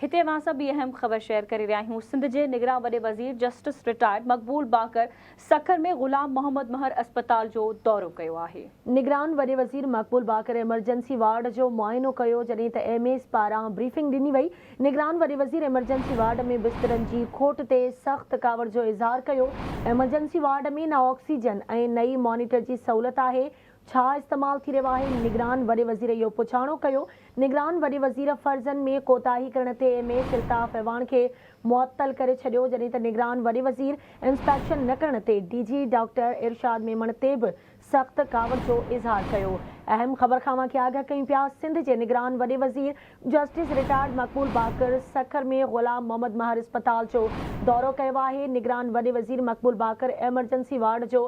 هتي اوهان سان ٻي اهم خبر شيئر ڪري رهيا آهيون سنڌ جي نگران وڏي وزير جسٽس رٽائرڊ مقبول باقر سکر ۾ غلام محمد مهر اسپتال جو دورو ڪيو آهي. نگران وڏي وزير مقبول باقر ايمرجنسي وارڊ جو معائنو ڪيو جڏهن ته ايم ايس پاران بريفنگ ڏني وئي. نگران وڏي وزير ايمرجنسي وارڊ ۾ بسترن جي کوٽ تي سخت ڪاوڙ جو اظهار ڪيو. ايمرجنسي وارڊ ۾ نه آڪسيجن ۽ نه ئي مانيٽر جي سهولت آهي. ڇا استعمال ٿي رهيو آهي؟ نگران وڏي وزير اهو پڇاڻو ڪيو. نگران وڏي وزير فرضن ۾ ڪوتاهي ڪرڻ تي ايم ايس الطاف اعواڻ کي معطل ڪري ڇڏيو جڏهن ته نگران وڏي وزير انسپيڪشن نه ڪرڻ تي ڊي جي ڊاڪٽر ارشاد ميمڻ تي به سخت ڪاوڙ جو اظهار ڪيو. اهم خبر کان اوهان کي آگاهه ڪيون پيا سنڌ جي نگران وڏي وزير جسٽس رٽائرڊ مقبول باقر سکر ۾ غلام محمد مهر اسپتال جو دورو ڪيو آهي. نگران وڏي وزير مقبول باقر ايمرجنسي وارڊ جو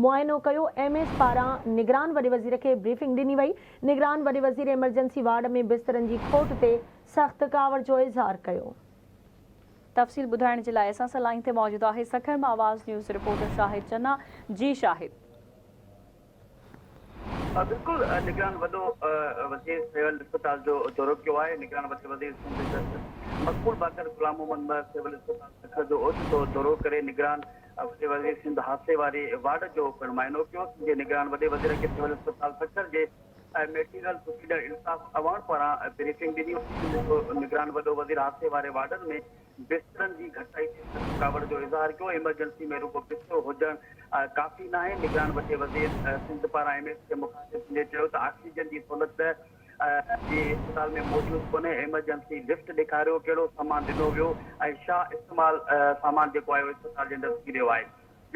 معائنو ڪيو، ايم ايس پاران نگران وڏي وزير کي بريفنگ ڏني وئي، نگران وڏي وزير ايمرجنسي وارڊ ۾ بسترن جي کوٽ تي سخت ڪاوڙ جو اظهار ڪيو. تفصيل ٻڌائڻ جي لاء اسان سان لائين تي موجود آهي سکر مان آواز نيوز رپورٽر شاهد چنا جي شاهد. بلڪل نگران وڏو وزير سول اسپتال جو دورو ڪيو آهي، نگران وڏي وزير سنڌ جسٽس مقبول باقر غلام محمد مهر سول اسپتال سکر جو اوچتو دورو ڪري نگران وڏي وزير سنڌ حادثي واري وارڊ جو پڻ معائنو ڪيو. سنڌ جي نگران وڏي وزير کي سول اسپتال سکر جي ميڊيڪل سپريڊنٽ الطاف اعواڻ پاران بريفنگ ڏني وئي. سنڌ جو نگران وڏو وزير حادثي واري وارڊن ۾ بسترن جي گهٽتائي تي سخت ڪاوڙ جو اظهار ڪيو. ايمرجنسي ۾ رڳو بسترو هجڻ ڪافي ناهي. نگران وڏي وزير سنڌ پاران ايم ايس کي مخاطب ٿيندي چيو ته آڪسيجن جي سهولت جي اسپتال ۾ موجود ڪونهي، ايمرجنسي لفٽ ڏيکاريو، ڪهڙو سامان ڏنو ويو ۽ ڇا استعمال سامان جيڪو آهي اهو اسپتال جي اندر ٿي رهيو آهي،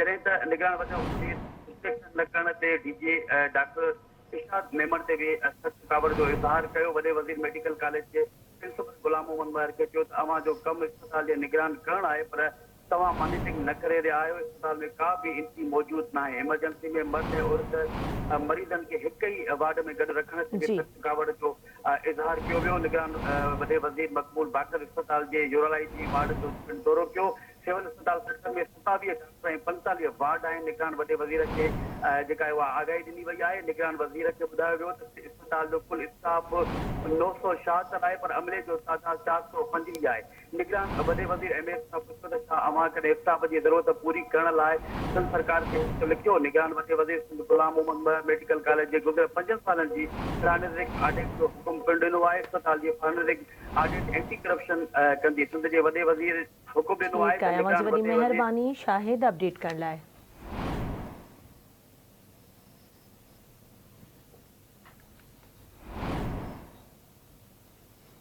جڏهن ته نگران وڏو وزير انسپيڪشن نه ڪرڻ تي ڊي جي ڊاڪٽر ارشاد ميمڻ تي به سخت ڪاوڙ جو اظهار ڪيو، وڏي وزير ميڊيڪل ڪاليج جي پرنسپل غلام محمد مهر کي چيو ته اوهان جو ڪم اسپتال جي نگران ڪرڻ آهي پر توهان مانيٽرنگ نه ڪري رهيا آهيو، اسپتال ۾ ڪا به انٽري موجود ناهي، ايمرجنسي ۾ مرد ۽ عورت مريضن کي هڪ ئي وارڊ ۾ گڏ رکڻ تي به سخت ڪاوڙ جو اظهار ڪيو ويو، نگران وڏي وزير مقبول باقر اسپتال جي يورالاجي وارڊ جو پڻ دورو ڪيو، سول اسپتال سکر ۾ 27 ڊاڪٽر ۽ 45 وارڊ آهن، نگران وڏي وزير کي جيڪا اها آگاهي ڏني وئي آهي، نگران وزير کي ٻڌايو ويو ته اسپتال جو ڪل اسٽاف 976 آهي پر عملي جو تعداد 425 آهي. نگران وڏي وزير ايم ايس کان پڇيو ته ڇا اوهان ڪڏهن اسٽاف جي ضرورت پوري ڪرڻ لاء سنڌ سرڪار کي خط لکيو؟ نگران وڏي وزير سنڌ غلام محمد مهر ميڊيڪل ڪاليج جي گذريل پنجن سالن جي فرانزڪ آڊٽ جو حڪم پڻ ڏنو آهي، اسپتال جي فارنزڪ آڊٽ اينٽي ڪرپشن ڪندي. سنڌ جي وڏي وزير حڪم ڏنو آهي ٺيڪ ته آهي اوهان جي نگران وڏي وڏي وزير. مهرباني شاهد اپڊيٽ ڪرڻ لاء.